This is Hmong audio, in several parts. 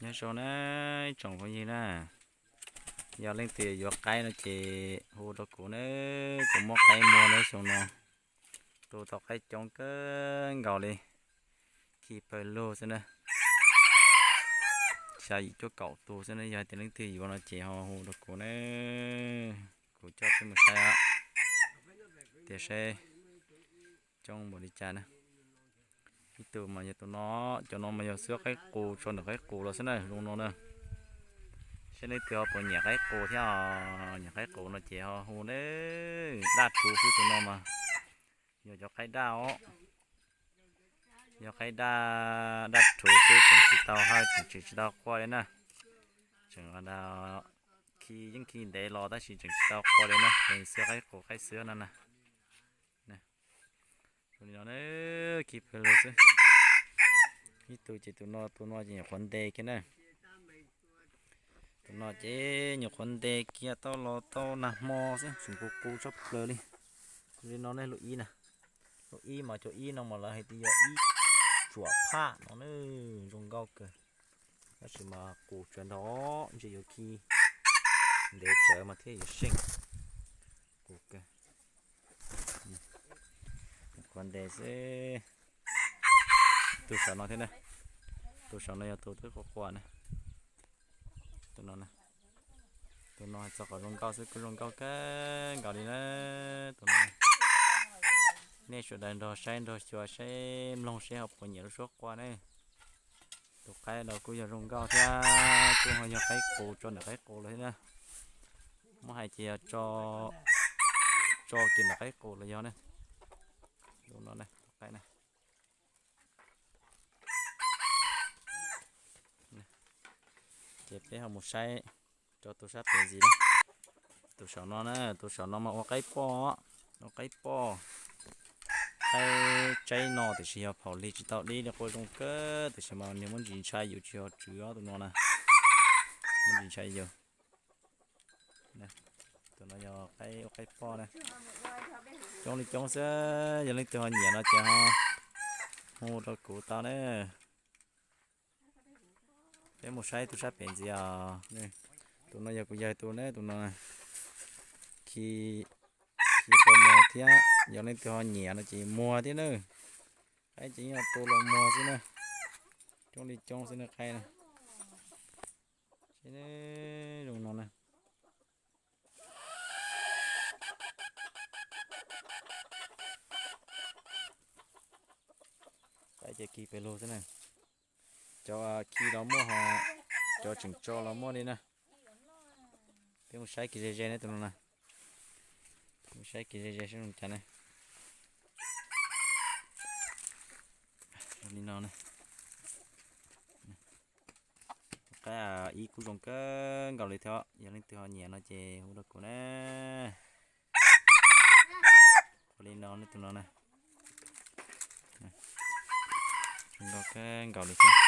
Nyob zoo na, ib tsoom phooj ywg na, yog leej twg yuav qaib no ces hu rau kuv na, kuv muab qaib muag na xyoo no. Tu tau qaib coob kawg nkaus li, khi pawg lug xwb na, xya yim cuaj kaum tus xwb na. Yog hais tias leej twg yuav no ces ho hu rau kuv na, kuv coj peb mus saib tias saib coob npaum li cas na. Ib tug mas yog tus no, cov no mas yog xwab qaib qus tso ntawm qaib qus los xwb na, zoo no na. Saib leej twg ho puas nyiam qaib qus thiab, nyiam qaib qus no ces ho hu na. Daj rhuv xwb, tus no mas yog cov qaib daj os, yog qaib daj, daj rhuv xwb, tseem tsis tau hawj, tseem tsis tau quaj li na. Tseem khi, yeej khi ntev los tab sis tseem tsis tau quaj li na, tseem xwab qaib qus qaib xwab no na. Zoo li no, khi pawg lug xwb. Ib tug ces tus no, tus no ces nyuam qhuav ntes kiag na. Tus no ces nyuam qhuav ntes kiag tau los tau nag hmo xwb, tseem qus qus tshaj plaws li. Zoo li no ne, lub ib na, lub ib mas cov ib no mas lawv hais tias yog ib tsuam phaj no na, zoo nkauj kawg. Tab sis mas qus tsawv ntau, ntshe yuav khi ntev tsawv mas thiaj yuav seej. Qus kawg. Qhuav ntes xwb. Tus saum no thiab na, tus saum no yog tus twb quaj quaj na. Tus no, tus no txog qhov zoo nkauj xwb kuj zoo nkauj kawg nkaus li na. Tus no, nej sawv daws nrog saib nrog xyuas saib mloog seb ho puas nyiam lub suab quaj ne. Tus qaib no kuj yog zoo nkauj thiab, kuj ho yog qaib qus tso ntawm qaib qus los thiab na. Muab hais ces yog tso kiag ntawm qaib qus los yog ne. Tus no, tus qaib na. Ces peb ho mus saib rau tus sab pem ntxiv na. Tus saum no na, tus saum no mas ua qaib poj, ua qaib poj. Qaib tsaib no tiam sis yog phaum lig tsis tau dib li, quaj zoo kawg tiam sis mas nws muaj ntsis ntshai yus tsis yog tswv os tus no na. Muaj ntsis ntshai yus. Tus no yog qaib, ua qaib poj na. Coob li coob xwb, yog leej twg ho nyiam no ces ho hu rau kuv tau na. Peb mus saib tus sab pem ntxiv os. Tus no yog kuv yawg tus ne, tus no khi, khi pawg lug thiab, yog leej twg ho nyiam no ces muag thiab na. Qaib ces yeej tu los muag xwb na. Coob li coob xwb na qaib na. Zoo no na. Qaib ces khi pawg lug xwb na. Cov khi los muaj ho, cov tseem tso los muaj li na. Peb mus saib kiag ze ze ne tus no na. Mus saib kiag ze ze saib zoo cas ne. Li no na. Qaib ib kuj zoo kawg nkaus li thiab, yog leej twg ho nyiam no ces hu rau kuv na. Ua li no ne tus no na. Zoo nkauj kawg nkaus li thiab.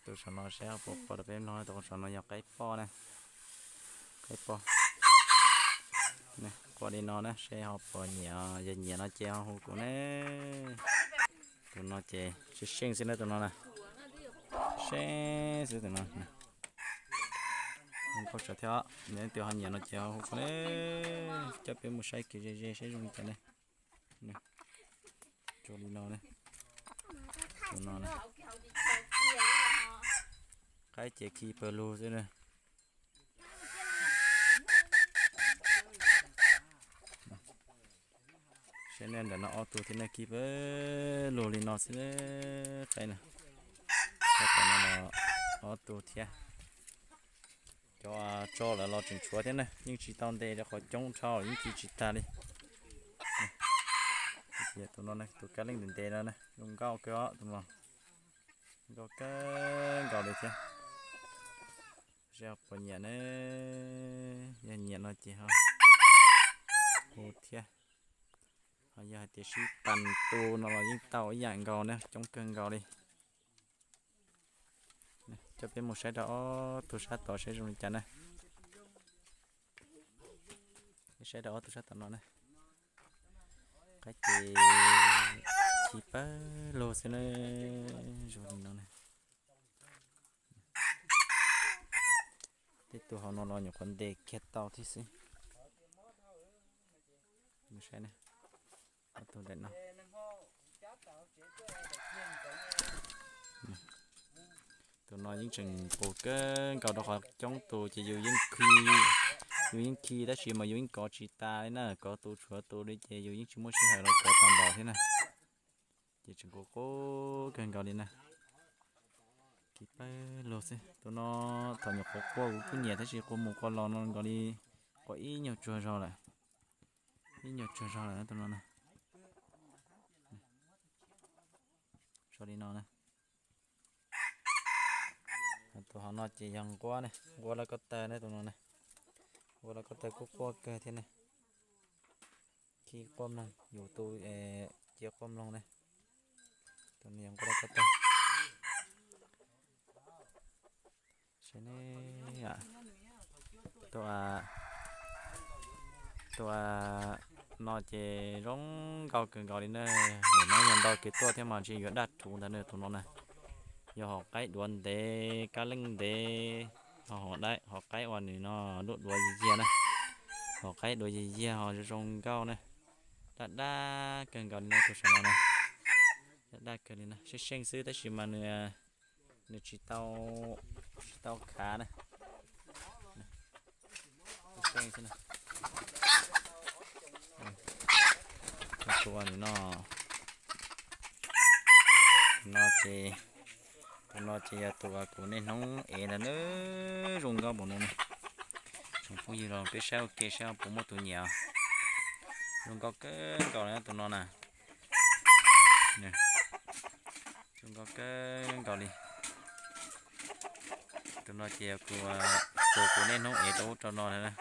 Tus saum no seb ho puas quaj rau peb mloog, tus saum no yog qaib poj na. Qaib poj. Quaj li no na, seb ho puas nyiam, yog nyiam no ces ho hu kuv ne. Tus no ces seej seej xwb na tus no na. Seej xwb tus no. Zoo nkauj tsawv thiab, yog leej twg ho nyiam no ces ho hu kuv ne. Coj peb mus saib kiag ze ze saib zoo li cas ne. Zoo li no ne. Tus no na. Qaib ces khi pawg lug xwb na. Saib nej ntawm no ob tug thiab ne, khi pawg lug li no xwb qaib na. Ob tug thiab. Cov tso lawm los tseem tshuav thiab na, yeej tsis tau ntes rau qhov coob dhau yeej khi tsis tag li. Tus no, tus kab leej ntev ntev no na, zoo nkauj kawg os tus no. Zoo nkauj kawg nkaus li thiab. Seb puas nyiam ne, yog nyiam no ces ho hu thiab. Ho yog hais tias sib pas tu no los yeej tau ib yam nkaus na, coob kawg nkaus li. Coj peb mus saib rau ob tug sab tod saib zoo li cas na. Saib rau ob tug sab tom no na. Qaib ces Ci pawg lug xwb na, zoo li no na. Tej tus hauv no los nyuam qhuav ntes kiag tau thiab xwb. Mus saib na, ob tug daim no. Tus no yeej tseem qus kawg nkaus rau qhov coob tus ces yus yeej khi, yus yeej khi tab sis mas yus yeej kov tsis tas li na, kov tus tshuav tus li ces yus yeej tsis muaj sij hawm los kov tau npaum thiab na. Ces tseem qus qus kawg nkaus li na. Ci pawg lug xwb. Tus no thaum nyuam qhuav qua kuv kuj nyiam tab sis qua mus qua los no nkaus li qua ib nyuag tsuag zog lawm. Ib nyuag tsuag zog lawm tus no na. Zoo li no na. Tus hauv no ces yog nquab ne, nquab laj koj tawg ne tus no ne. Nquab laj koj tawg kuj quaj kawg thiab ne. Khi quaj mloog, yus tu cia quaj mloog ne. Tus no yog nquab laj koj tawg. Saib ne, tus, tus no ces zoo nkauj kawg nkaus li na. Nim no yog ntau kev tuaj thiab mas ntshe yuav daj rhuv ntag na tus no na. Yog hom qaib duav ntev, kab leej ntev, ho hom qaib uas nws no duav duav yig yag na. Hom qaib duav yig yag ho zoo zoo nkauj na. Daj daj kawg nkaus li na tus saum no na. Daj daj kawg li na, seej seej xwb tab sis mas nws, nws tsis tau, tsis tau khav na. Seej xwb na. Tus no, no ces, tus no ces yog tus uas kuv niaj hnub ev ntag na, zoo nkauj npaum no na. Tsoom phooj ywg los peb saib ua ke saib puas muaj tus nyiam. Zoo nkauj kawg nkaus li tus no na. Zoo nkauj kawg nkaus li. Tus no ces yog tus, tus kuv niaj hnub ev rau ub rau no na.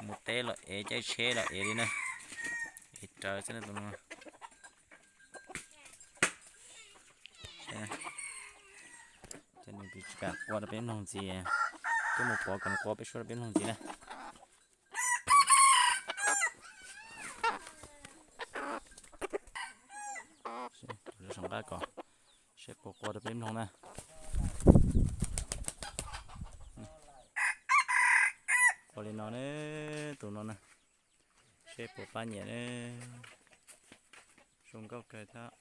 Mus teb los ev, caij tsheb los ev li na. Ev rawv xwb na tus no. Ces nws tsis kam qua rau peb mloog ntxiv, twb mus pov kom nws qua peb suab rau peb mloog ntxiv na. Saum nqaj kom seb puas qua rau peb mloog na. Qua li no ne, tus no na, seb puas pab nyiam ne. Zoo nkauj kawg thiab.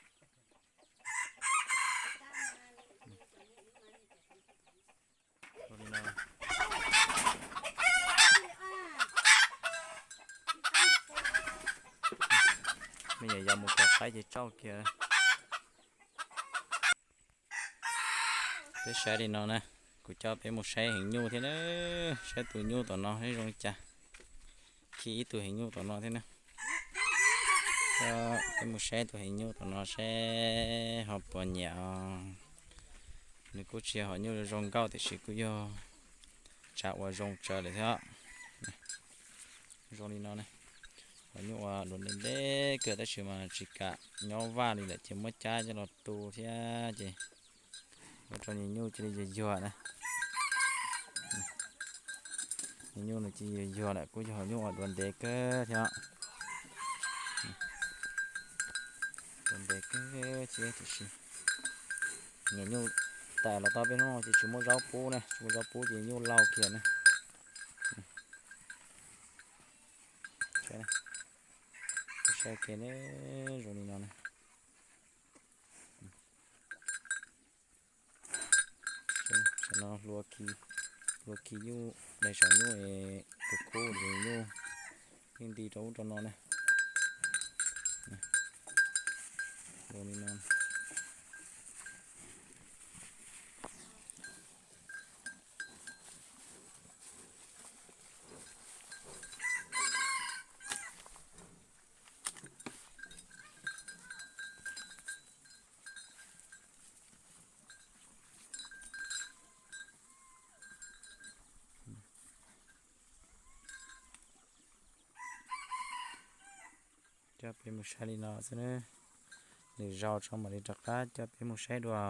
Me nyuam yaus mus kov qaib ces tsauj kiag. Peb saib li no na, kuv coj peb mus saib heev nyuj thiab na, saib tus nyuj tom no seb zoo li cas. Khi ib tug heev nyuj tom no thiab na. Coj peb mus saib tus heev nyuj tom no seb ho puas nyiam. Nws kuj tsis yog hom nyuj zoo nkauj tiam sis kuj yog tsav uas zoo tsawv lawm thiab. Zoo li no ne, hom nyuj uas duav ntev ntev kawg tab sis mas tsis kam nyob vaj li lawm ces muab cab coj los tu thiab ces ua rau nyuag nyuj cia li yuag yuag na. Nyuag nyuj nws cia li yuag yuag lawm, kuj yog hom nyuj uas duav ntev kawg thiab. Duav ntev kawg thiab tiam sis nyuag nyuj tais los tau peb hnub ces tsis muaj zaub pub na, tsis muaj zaub pub ces nyuj laug kiag na. Saib ke ne, zoo li no na. Saum no hlua khi nyuj, daig saum nyuj es tus khub es nyuj yeej nti rau ub rau no na. Zoo li no. Coj peb mus saib li no xwb na. Lwm zaus tso mam li rov qab coj peb mus saib dua.